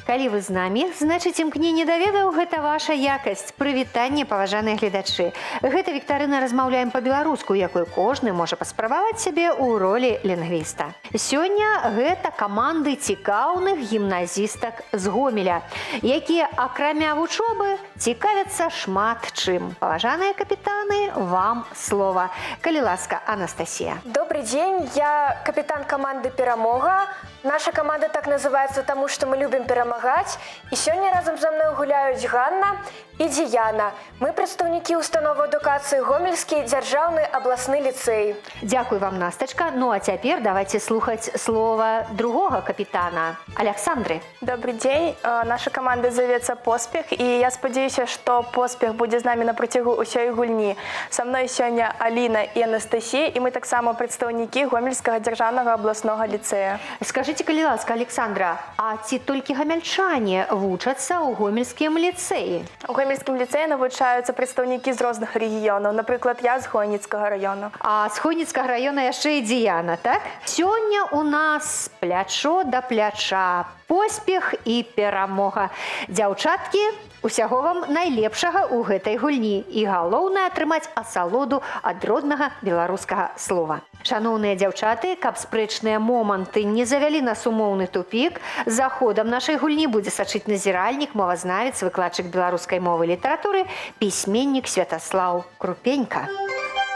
Калі вы з намі, значыць, імкненне да ведаў — гэта ваша якасць. Прывітанне, паважаныя гледачы. Гэта віктарына «Размаўляем па-беларуску», якой кожны можа паспрабаваць сябе ў ролі лінгвіста. Сёння гэта каманды цікаўных гімназістак з Гомеля, якія, акрамя вучобы, цікавяцца шмат чым. Паважаныя капітаны, вам слова. Калі ласка, Анастасія. Добрый день, я капитан команды «Перамога». Наша команда так называется, потому что мы любим перамагаць. І сёння разам са мной гуляюць Ганна і Діяна. Мы прадстаўнікі установы адукацыі «Гомельскі дзяржаўны абласны ліцэй». Дзякуй вам, Настачка. Ну а цяпер давайте слухаць слова другога капітана, Александры. Добрый дзень. Наша каманда завецца «Поспех», і я спадзяюся, што поспех будзе з намі на працягу ўсёй гульні. Са мной сёння Аліна і Анастасія, і мы таксама прадстаўнікі Гомельскага дзяржаўнага абласнога ліцэя. Скажыце, калі ласка, Александра, а ці толькі гамяльчане вучацца ў Гомельскім ліцэі? У Гомельскім ліцэі навучаюцца прадстаўнікі з розных рэгіёнаў. Напрыклад, я з Хойніцкага раёна. А з Хойніцкага раёна яшчэ і Дзіяна, так? Сёння у нас плячо да пляча, «Поспех» і «Перамога». Дзяўчаткі, усяго вам найлепшага ў гэтай гульні і галоўнае — атрымаць асалоду ад роднага беларускага слова. Шаноўныя дзяўчаты, каб спрэчныя моманты не завялі нас у моўны тупік, за ходам нашай гульні будзе сачыць назіральнік, мовазнавец, выкладчык беларускай мовы і літаратуры, пісьменнік Святаслаў Крупенька.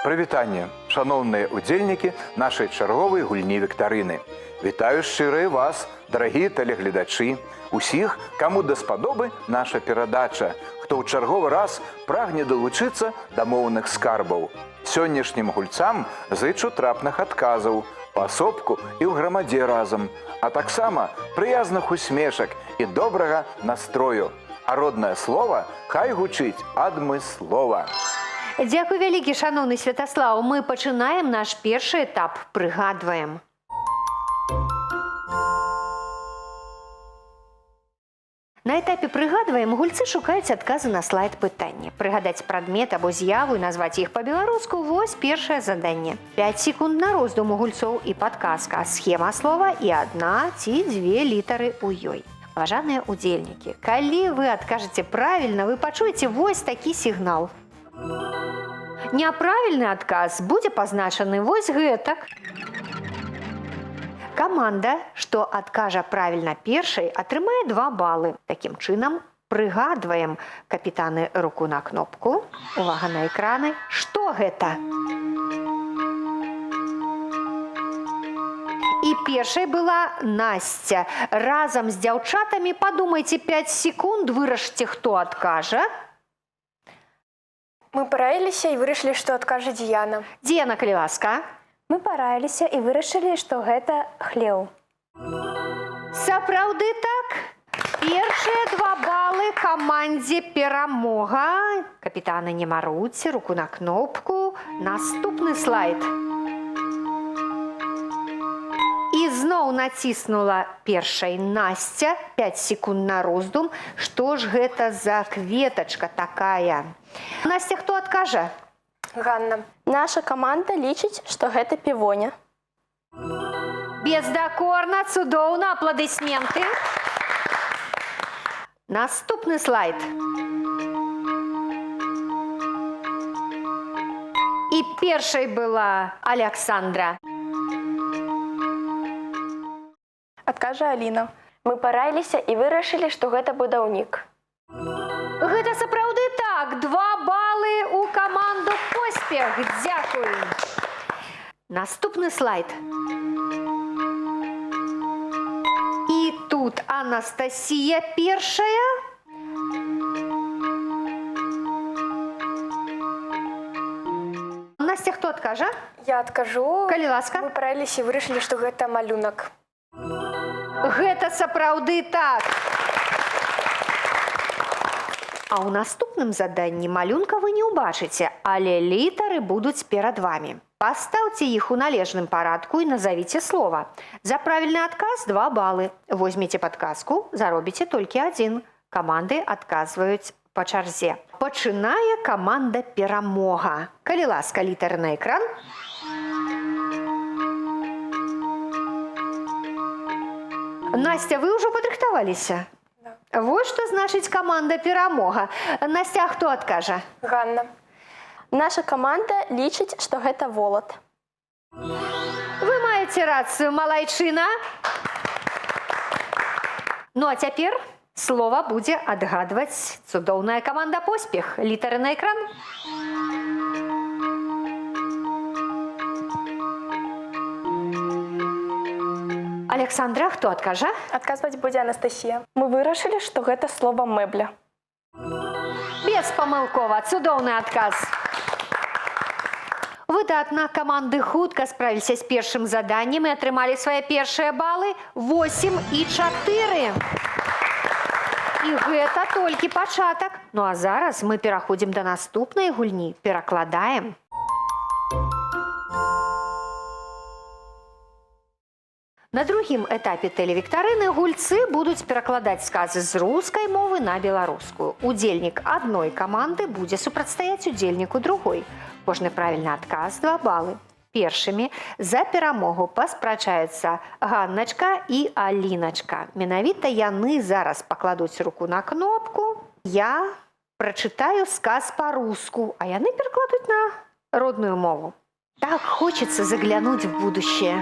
Прывітанне, шаноўныя удзельнікі нашай чарговай гульні віктарыны. Вітаю шчыра і вас, дарагія тэлегледачы, усіх, каму даспадобы наша перадача, хто ў чарговы раз прагне далучыцца да моўных скарбаў. Сённяшнім гульцам зычу трапных адказаў, паасобку і ў грамадзе разам, а таксама прыязных усмешак і добрага настрою. А роднае слова хай гучыць адмыслова. Дзякуй вялікі, шаноўны Святаслаў. Мы пачынаем наш першы этап. Прыгадваем. На этапе «Прыгадваем» гульцы шукаюць адказы на слайд пытання. Прыгадаць прадмет або з'яву і назваць іх па-беларуску — вось першае заданне. 5 секунд на роздум у гульцоў і падказка, схема слова і адна ці дзве літары ў ёй. Паважаныя удзельнікі, калі вы адкажаце правільна, вы пачуеце вось такі сігнал. Няправільны адказ будзе пазначаны вось гэтак. Каманда, што адкажа правільна першай, атрымае 2 балы. Такім чынам, прыгадваем. Капітаны, руку на кнопку. Увага на экраны. Што гэта? І першай была Насця. Разам з дзяўчатамі падумайце 5 секунд, вырашце, хто адкажа. Мы параіліся і вырашылі, што адкажа Діяна. Дзіяна, калі ласка. Мы параіліся і вырашылі, што гэта хлеў. Сапраўды так. Першыя 2 балы камандзе «Перамога». Капітаны, не маруце, руку на кнопку. Наступны слайд. І зноў націснула першай Насця. 5 секунд на роздум. Што ж гэта за кветачка такая? Насця, хто адкажа? Ганна. Наша каманда лічыць, што гэта півоня. Бездакорна, цудоўна, апладысменты. Наступны слайд. І першай была Александра. Адкажа Аліна. Мы параіліся і вырашылі, што гэта будаўнік. Гэта сапраўды так. 2 балы у каманду «Поспех». Дзякуй. Наступны слайд. І тут Анастасія першая. Насця, хто адкажа? Я адкажу. Калі ласка. Мы параіліся і вырашылі, што гэта малюнак. Гэта сапраўды так. А ў наступным заданні малюнка вы не ўбачыце, але літары будуць перад вамі. Пастаўце іх у належным парадку і назавіце слова. За правільны адказ 2 балы. Возьмеце падказку, заробіце толькі адзін. Каманды адказваюць па чарзе. Пачынае каманда «Перамога». Калі ласка, літары на экран. Настя, вы ўжо падрыхтаваліся? Да. Вось што значыць каманда «Перамога». Настя, а хто адкажа? Ганна. Наша каманда лічыць, што гэта волат. Вы маеце рацыю, малайчына. Ну а цяпер слова будзе адгадваць цудоўная каманда «Поспех». Літары на экран. Александра, хто адкажа? Адказваць будзе Анастасія. Мы вырашылі, што гэта слова мэбля. Беспамылкова, цудоўны адказ. Выдатна, каманды хутка справіліся з першым заданнем і атрымалі свае першыя балы 8 і 4. І гэта толькі пачатак. Ну а зараз мы пераходзім да наступнай гульні, перакладаем. На другім этапе тэлевіктарыны гульцы будуць перакладаць сказы з рускай мовы на беларускую. Удзельнік адной каманды будзе супрацьстаяць удзельніку другой. Кожны правільны адказ 2 балы. Першымі за перамогу паспрачаюцца Ганначка і Аліначка. Менавіта яны зараз пакладуць руку на кнопку. Я прачытаю сказ па-руску, а яны перакладуць на родную мову. Так хочется заглянуть в будущее.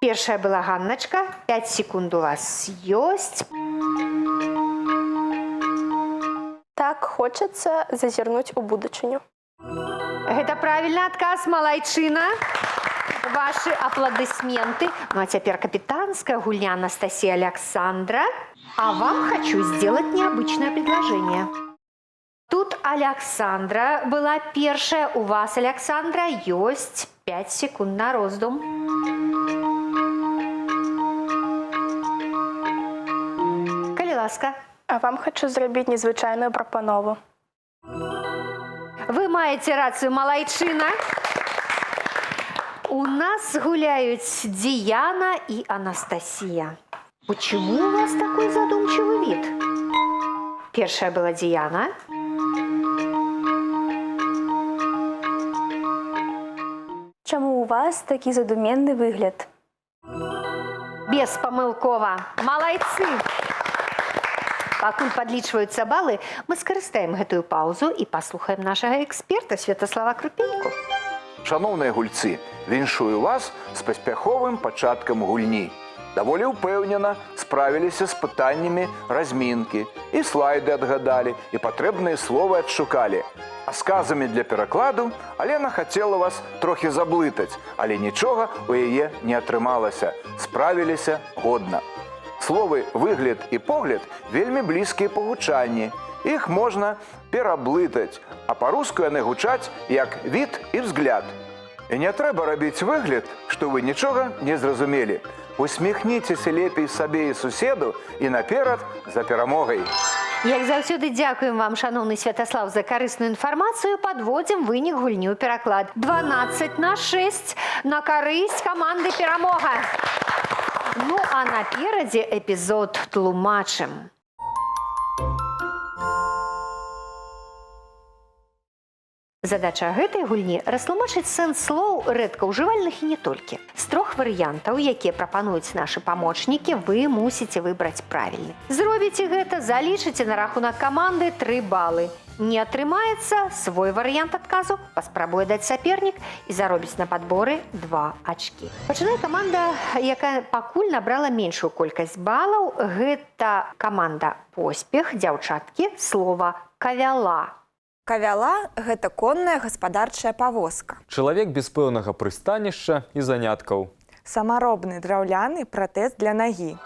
Першая была Ганначка. 5 секунд у вас ёсць. Так хочацца зазірнуць у будучыню. Гэта правільны адказ, малайчына. Вашы апладысменты. Ну а цяпер капітанская гульня Анастасия Александра. А вам хочу сделать необычное предложение. Тут Александра была першая. У вас, Александра, ёсць 5 секунд на роздум. Калі ласка. А вам хочу зрабіць незвычайную прапанову. Вы маеце рацыю, малайчына. У нас гуляюць Диана и Анастасия. Почему у вас такой задумчивый вид? Першая была Диана. Чаму у вас такі задуменны выгляд? Беспамылкова. Малайцы! Пакуль падлічваюцца балы, мы скарыстаем гэтую паўзу і паслухаем нашага эксперта Святаслава Крупеньку. Шаноўныя гульцы, віншую вас з паспяховым пачаткам гульні. Даволі ўпэўнена справіліся з пытаннямі размінкі, і слайды адгадалі, і патрэбныя словы адшукалі. А сказамі для перакладу Алена хацела вас трохі заблытаць, але нічога у яе не атрымалася. Справіліся годна. Словы «выгляд» і «погляд» вельмі блізкія па гучанні. Іх можна пераблытаць, а па-руску яны гучаць як «вид» і «взгляд». І не трэба рабіць выгляд, што вы нічога не зразумелі. Усміхніцеся лепей сабе і суседу і наперад за перамогай. Як заўсёды, дзякуем вам, шаноўны Святаслаў, за карысную інфармацыю. Падводзім вынік гульні ў пераклад. 12 на 6 на карысць каманды «Перамога». Ну а наперадзе эпізод «Тлумачым». Задача гэтай гульні растлумачыць сэнс слоў рэдка ўжывальных і не толькі. З трох варыянтаў, якія прапануюць нашы памочнікі, вы мусіце выбраць правільны. Зробіце гэта, залічыце на рахунак каманды 3 балы. Не атрымаецца, свой варыянт адказу паспрабуе даць сапернік і заробіць на падборы 2 ачкі. Пачынае каманда, якая пакуль набрала меншую колькасць балаў. Гэта каманда «Поспех», дзяўчаткі, слова «кавяла». Кавяла гэта конная гаспадарчая павозка. Чалавек без пэўнага прыстанішча і заняткаў. Самаробны драўляны пратэз для нагі.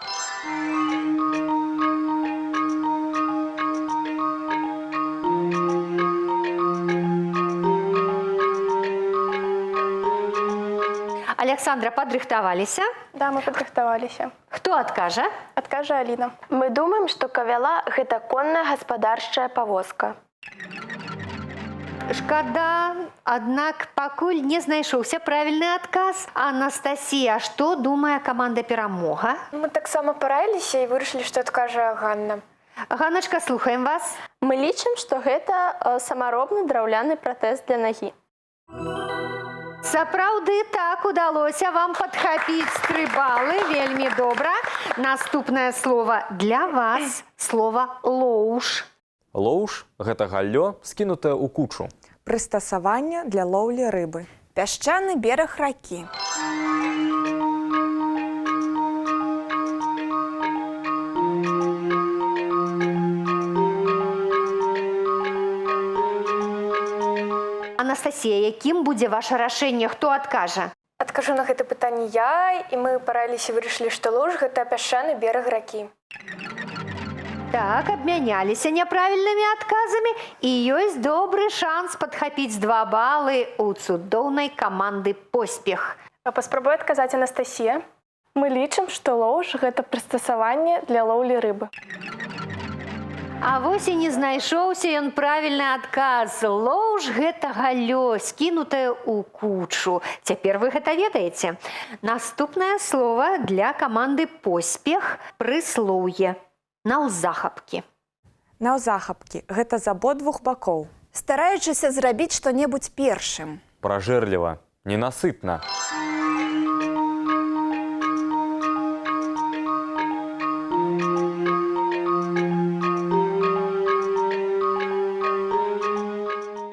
Александра, падрыхтаваліся? Да, мы падрыхтаваліся. Хто Хто адкажа? Адкажа Аліна. Мы думаем, што кавяла гэта конная гаспадарчая павозка. Шкада, аднак пакуль не знайшоўся правільны адказ. Анастасія, што думае каманда «Перамога»? Мы таксама параіліся і вырашылі, што адкажа Ганна. Ганачка, слухаем вас. Мы лічым, што гэта самаробны драўляны пратэз для нагі. Сапраўды так, удалося вам падхапіць тры балы, вельмі добра. Наступнае слово для вас, слово лоуш. Лоуш гэта галлё, скінутае ў кучу. Прыстасаванне для лоўлі рыбы. Пясчаны бераг ракі. Анастасія, якім будзе ваше рашэнне, хто адкажа? Адкажу на гэта пытанне я, і мы параіліся і вырашылі, што лоуш гэта пясчаны бераг ракі. Так, абмяняліся няправільнымі адказамі, і ёсць добры шанс падхапіць 2 балы ў цудоўнай каманды «Поспех». Паспрабуе адказаць Анастасія. Мы лічым, што лоуш гэта прыстасаванне для лоўлі рыбы. А вось і не знайшоўся ён правільны адказ. Лоуш гэта галлё, скінутае ў кучу. Цяпер вы гэта ведаеце. Наступнае слово для каманды «Поспех» прыслоўе. Наўзахапкі. Наўзахапкі гэта з абодвух бакоў. Стараючыся зрабіць што-небудзь першым. Пражэрліва, ненасытна.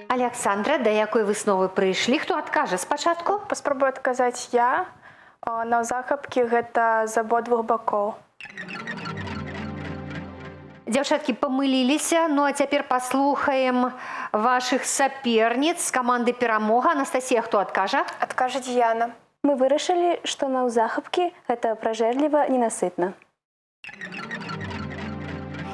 Александра, да якой высновы прыйшлі? Хто адкажа спачатку? Паспрабую адказаць я. Наўзахапкі гэта з абодвух бакоў. Дзяўчаткі памыліліся, ну а цяпер паслухаем вашых саперніц з каманды «Перамога». Анастасія, хто адкажа? Адкажа Діяна. Мы вырашылі, што наўзахапкі гэта пражэрліва ненасытна.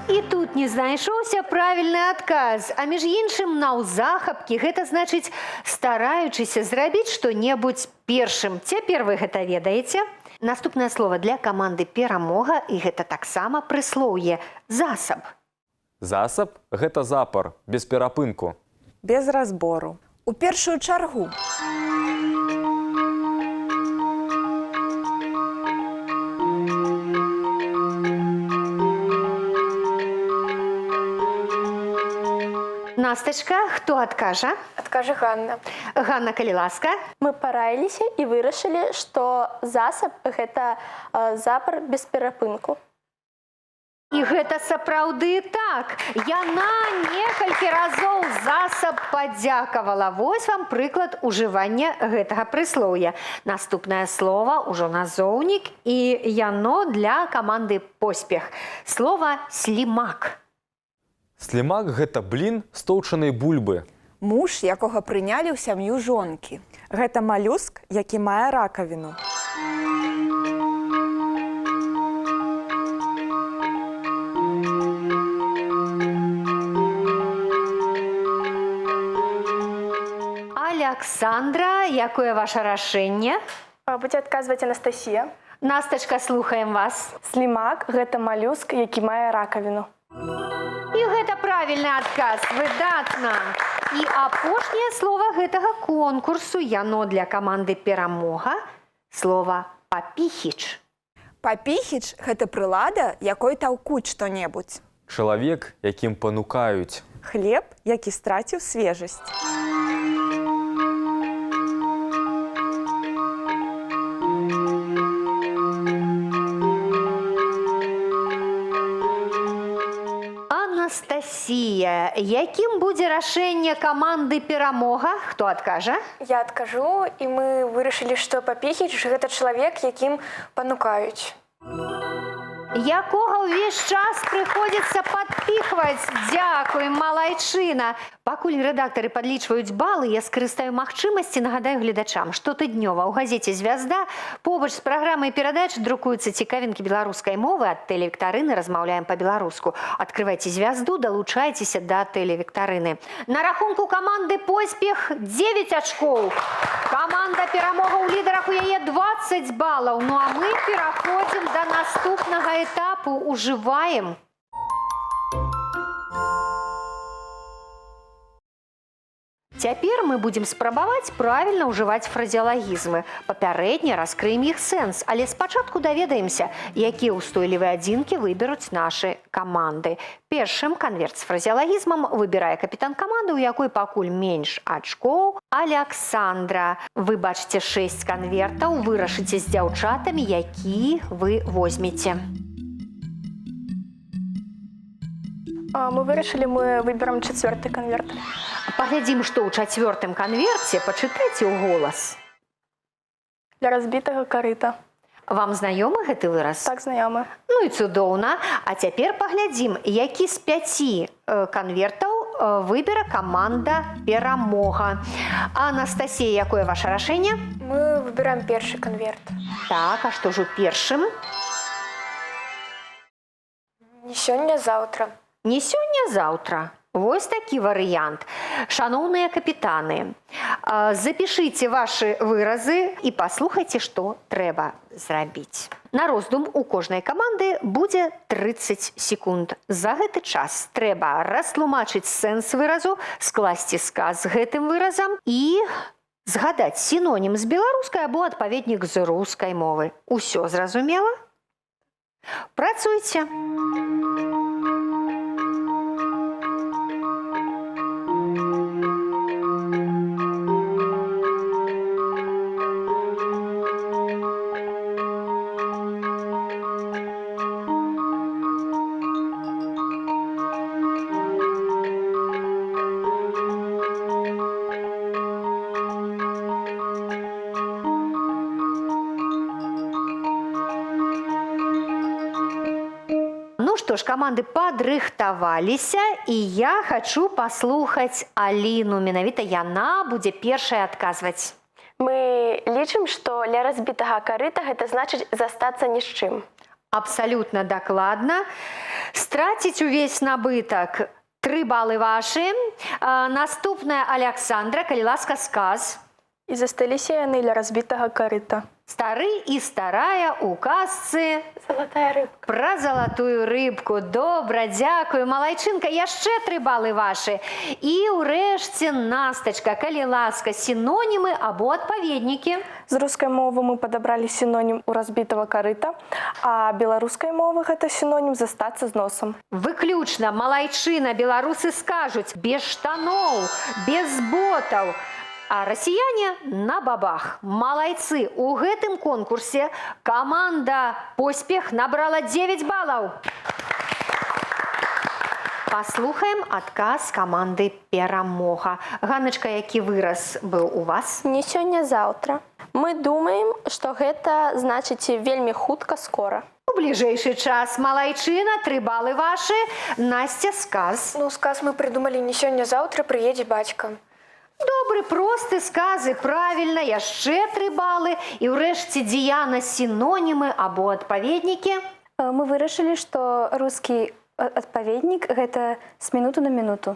І тут не знайшоўся правільны адказ. А між іншым, наўзахапкі гэта значыць стараючыся зрабіць што-небудзь першым. Цяпер вы гэта ведаеце. Наступнае слово для каманды «Перамога», і гэта таксама прыслоўе засаб. Засаб гэта запар, без перапынку. Без разбору. У першую чаргу. Настачка, хто адкажа? Адкажа Ганна. Ганна, калі ласка. Мы параіліся і вырашылі, што засаб гэта запар без перапынку. І гэта сапраўды так. Яна некалькі разоў засаб падзякавала. Вось вам прыклад ужывання гэтага прыслоўя. Наступнае слово ўжо назоўнік, і яно для каманды «Поспех». Слова слімак. Слімак гэта блін з тоўчанай бульбы. Муж, якога прынялі ў сям'ю жонкі. Гэта малюск, які мае ракавіну. Александра, якое ваше рашэнне? Будзе адказваць Анастасія. Настачка, слухаем вас. Слімак гэта малюск, які мае ракавіну. І гэта правільны адказ, выдатна. І апошняе слово гэтага конкурсу, яно для каманды «Перамога», слова папіхіч. Папіхіч гэта прылада, якой таўкуць што-небудзь. Чалавек, якім панукаюць. Хлеб, які страціў свежасць. Анастасія, якім будзе рашэнне каманды «Перамога»? Хто адкажа? Я адкажу, і мы вырашылі, што папіхіч гэта чалавек, якім панукаюць. Якога ўвесь час прыходзіцца падпіхваць. Дзякуй, малайчына. Пакуль рэдактары падлічваюць балы, я скарыстаю магчымасці, нагадаю гледачам, штотыднёва ў газеце «Звязда» побач з праграмай перадач друкуюцца цікавінкі беларускай мовы, ад тэлевіктарыны «Размаўляем па-беларуску». Адкрывайце «Звязду», далучайцеся да тэлевіктарыны. На рахунку каманды «Поспех» 9 ачкоў. Каманда «Перамога» ў лідарах, у яе 20 20 балаў. Ну а мы пераходзім да наступнага этапу. Ужываем. Цяпер мы будзем спрабаваць правільна ўжываць фразеалагізмы. Папярэдне раскрыем іх сэнс, але спачатку даведаемся, якія ўстойлівыя адзінкі выберуць нашы каманды. Першым канверт з фразеалагізмам выбірае капітан каманды, у якой пакуль менш ачкоў, Аляксандра. Вы бачыце 6 канвертаў, вырашыце з дзяўчатамі, які вы возьмеце. Мы вырашылі, мы выберам чацвёрты канверт. Паглядзім, што ў чацвёртым канверце, пачытайце ў голас. Для разбітага карыта. Вам знаёмы гэты выраз? Так, знаёмы. Ну і цудоўна. А цяпер паглядзім, які з 5 канвертаў выбера каманда «Перамога». Анастасія, якое ваше рашэнне? Мы выбіраем першы канверт. Так, а што ж у першым? Не сёння, заўтра. Не сёння, заўтра. Вось такі варыянт. Шаноўныя капітаны, запішыце вашы выразы і паслухайце, што трэба зрабіць. На роздум у кожнай каманды будзе 30 секунд. За гэты час трэба растлумачыць сэнс выразу, скласці сказ з гэтым выразам і згадаць сінонім з беларускай або адпаведнік з рускай мовы. Усё зразумела? Працуйце! Ну што ж, каманды падрыхтаваліся, і я хачу паслухаць Аліну. Менавіта яна будзе першая адказваць. Мы лічым, што ля разбітага карыта гэта значыць застацца ні з чым. Абсалютна дакладна. Страціць увесь набытак. 3 балы вашы. Наступная Аляксандра, калі ласка, сказ. І засталіся яны ля разбітага карыта. Стары і старая у казцы Залатая рыбка. Пра залатую рыбку. Добра, дзякую. Малайчынка, яшчэ 3 балы вашы. І ўрэшце Настачка, калі ласка, сінонімы або адпаведнікі. З рускай мовы мы падабралі сінонім у разбітага карыта, а беларускай мовы гэта сінонім застацца з носам. Выключна малайчына, беларусы скажуць без штаноў, без ботаў. А расіяне на бабах. Малайцы, у гэтым конкурсе каманда «Поспех» набрала 9 балаў. Паслухаем адказ каманды «Перамога». Ганначка, які выраз быў у вас? Не сёння, заўтра. Мы думаем, што гэта значыць вельмі хутка, скора. У бліжэйшы час, малайчына, 3 балы вашы. Насця, сказ. Ну, сказ мы прыдумалі не сёння, заўтра прыедзе бацька. Добры, просты сказы, правільна, яшчэ 3 балы. І ўрэшце Діяна, сінонімы або адпаведнікі. Мы вырашылі, што рускі адпаведнік гэта з мінуту на мінуту.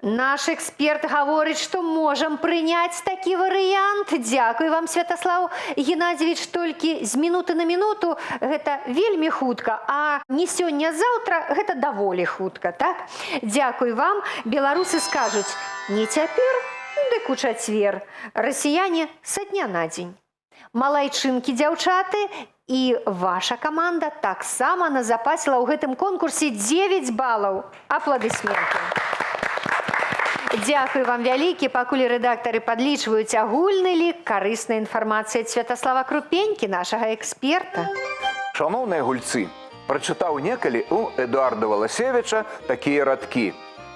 Наш эксперт гаворыць, што можам прыняць такі варыянт. Дзякуй вам, Святаслаў Геннадзьевіч, толькі з мінуты на мінуту гэта вельмі хутка, а не сёння, заўтра гэта даволі хутка, так? Дзякуй вам. Беларусы скажуць, не цяпер, дык у чацвер. Расіяне са дня на дзень. Малайчынкі, дзяўчаты, і ваша каманда таксама назапасіла ў гэтым конкурсе 9 балаў. Апладысменты. Дзякуй вам вялікі, пакуль рэдактары падлічваюць агульны лік, карысная інфармацыя ад Святаслава Крупенькі, нашага эксперта. Шаноўныя гульцы, прачытаў некалі у Эдуарда Валасевіча такія радкі.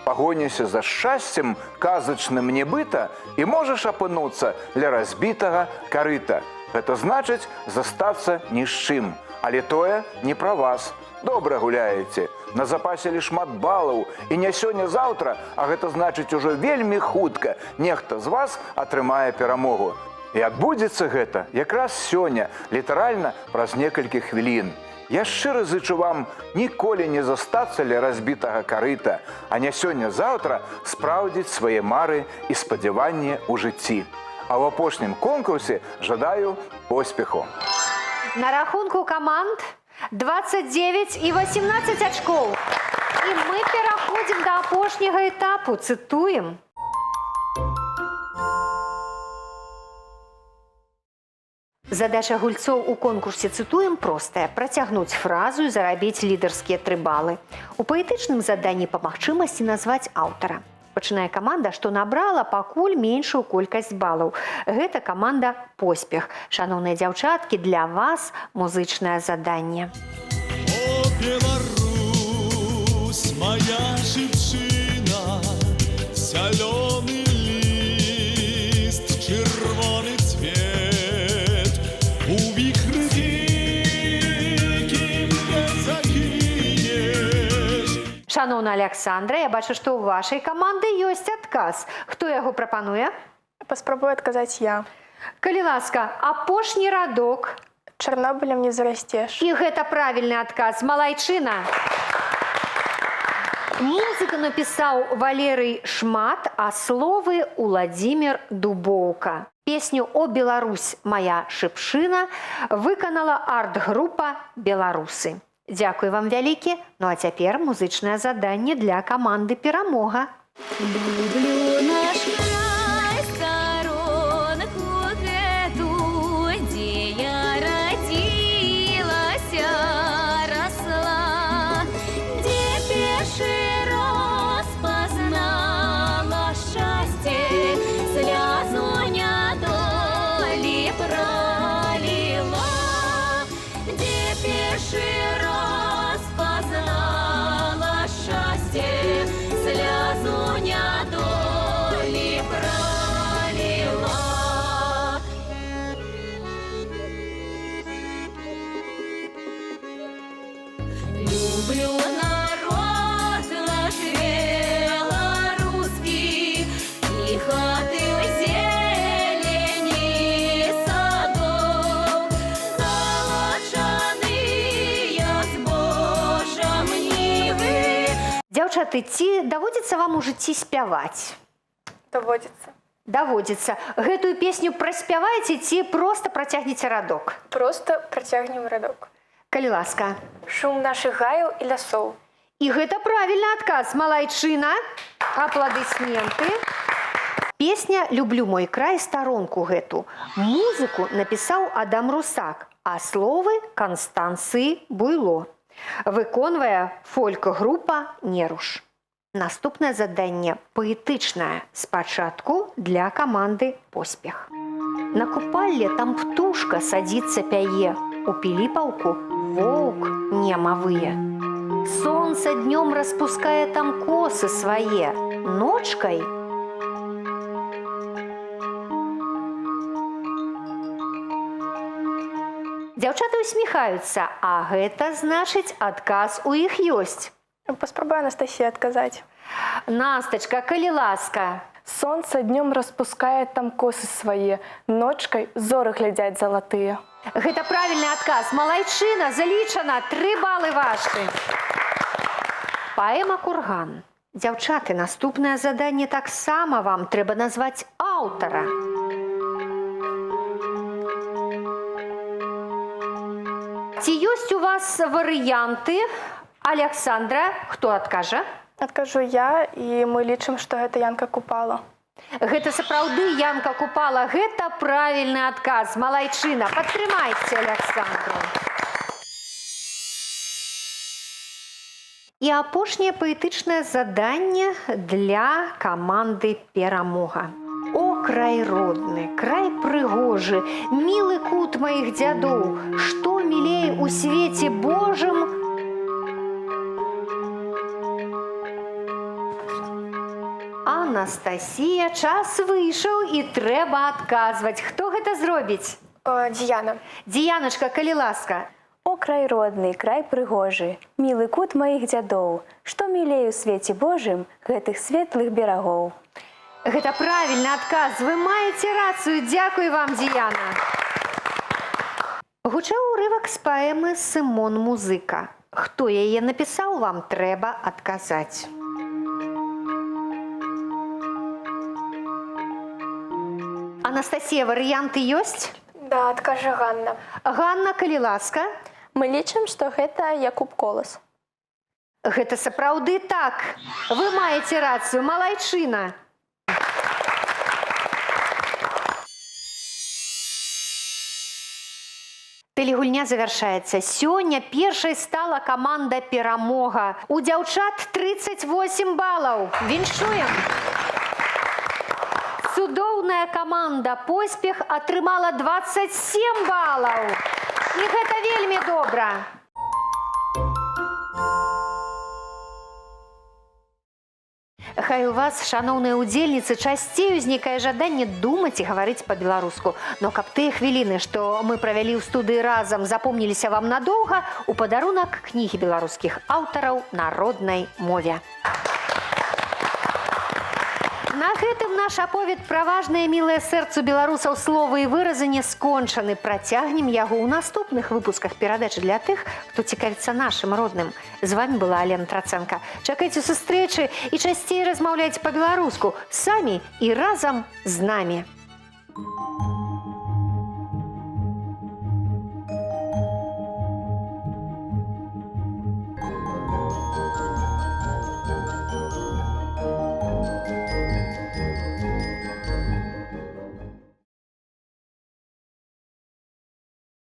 Пагоніся за шчасцем казачным нібыта і можаш апынуцца ля разбітага карыта. Гэта значыць застацца ні з чым. Але тое не пра вас. Добра гуляеце, назапасілі шмат балаў, і не сёння-заўтра, а гэта значыць ужо вельмі хутка, нехта з вас атрымае перамогу. І адбудзецца гэта якраз сёння, літаральна праз некалькі хвілін. Я шчыра зычу вам ніколі не застацца ля разбітага карыта, а не сёння-заўтра спраўдзіць свае мары і спадзяванні ў жыцці. А ў апошнім конкурсе жадаю поспеху. На рахунку каманд 29 і 18 ачкоў. І мы пераходзім да апошняга этапу, цытуем. Задача гульцоў у конкурсе цытуем простая: працягнуць фразу і зарабіць лідарскія тры балы. У паэтычным заданні па магчымасці назваць аўтара. Пачынае каманда, што набрала пакуль меншую колькасць балаў. Гэта каманда «Поспех». Шаноўныя дзяўчаткі, для вас музычнае заданне. О, Беларусь, моя шипшина, зялёны ліст, чырвоны цвет, у віхры дзікім не закінеш. Шаноўна Аляксандра, я бачу, што ў вашай каманды ёсць адказ. Хто яго прапануе? Паспрабую адказаць я. Калі ласка, апошні радок. Чарнобылем не зарасцеш. І гэта правільны адказ. Малайчына. Музыку напісаў Валерый Шмат, а словы Уладзімир Дубоўка. Песню «О, Беларусь, моя шыпшына» выканала арт-група «Беларусы». Дзякуй вам вялікі. Ну а цяпер музычнае заданне для каманды «Перамога». Люблю наш край, старонку гэту, дзе я радзілася, расла, дзе першы раз пазнала шчасце, слязу нядолі праліла, дзе першы раз пазнала шчасце, слязу нядолі праліла. Люблю народ наш беларускі і хаты ў зелені садоў, залачаныя збожам нівы. Дзяўчаты, ці даводзіцца вам у жыцці спяваць? Даводзіцца. Даводзіцца. Гэтую песню праспяваеце ці проста працягнеце радок? Проста працягнем радок. Калі ласка. Шум нашых гаяў і лясоў. І гэта правільны адказ. Малайчына. Апладысменты. Песня «Люблю мой край» старонку гэту. Музыку напісаў Адам Русак, а словы Канстанцыі Буйло. Выконвае фольк-група «Неруш». Наступнае заданне паэтычнае. Спачатку для каманды «Поспех». На купалле там птушка садзіцца пяе, у Піліпаўку воўк нема вые. Сонца днём распускае там косы свае, ночкай Дзяўчаты усміхаюцца, а гэта значыць, адказ у іх ёсць. Паспрабую Анастасія адказаць. Настачка, калі ласка. Сонца днём распускае там косы свае, ночкай зоры глядзяць залатыя. Гэта правільны адказ. Малайчына, залічана, 3 балы вашы. Паэма «Курган». Дзяўчаты, наступнае заданне таксама вам трэба назваць аўтара. Ці ёсць у вас варыянты? Аляксандра, хто адкажа? Адкажу я, і мы лічым, што гэта Янка Купала. Гэта сапраўды Янка Купала. Гэта правільны адказ. Малайчына. Падтрымайце Аляксандру. І апошняе паэтычнае заданне для каманды «Перамога». О, край родны, край прыгожы, мілы кут маіх дзядоў, што мілей у свеце Божым? Анастасія, час выйшаў і трэба адказваць. Хто гэта зробіць? Діяна. Діяначка, калі ласка. О, край родны, край прыгожы, мілы кут маіх дзядоў, што мілей у свеце Божым гэтых светлых берагоў. Гэта правільны адказ. Вы маеце рацыю. Дзякуй вам, Діяна. Гучаў урывак з паэмы «Сымон музыка». Хто яе напісаў, вам трэба адказаць. Анастасія, варыянты ёсць? Да, адкажа Ганна. Ганна, калі ласка. Мы лічым, што гэта Якуб Колас. Гэта сапраўды так. Вы маеце рацыю, малайчына. Тэлегульня завяршаецца. Сёння першай стала каманда «Перамога». У дзяўчат 38 балаў. Віншуем! Цудоўная каманда «Поспех» атрымала 27 балаў. І гэта вельмі добра. Хай у вас, шаноўныя ўдзельніцы, часцей узнікае жаданне думаць і гаварыць па-беларуску. Но каб тыя хвіліны, што мы правялі ў студыі разам, запомніліся вам надоўга, у падарунак кнігі беларускіх аўтараў на роднай мове. На гэтым наш аповед пра важныя мілыя сэрцу беларусаў словы і выразы не скончаны. Працягнем яго ў наступных выпусках перадачы для тых, хто цікавіцца нашым родным. З вами была Алена Трацэнка. Чакайце сустрэчы і часцей размаўляйце па-беларуску самі і разам з намі.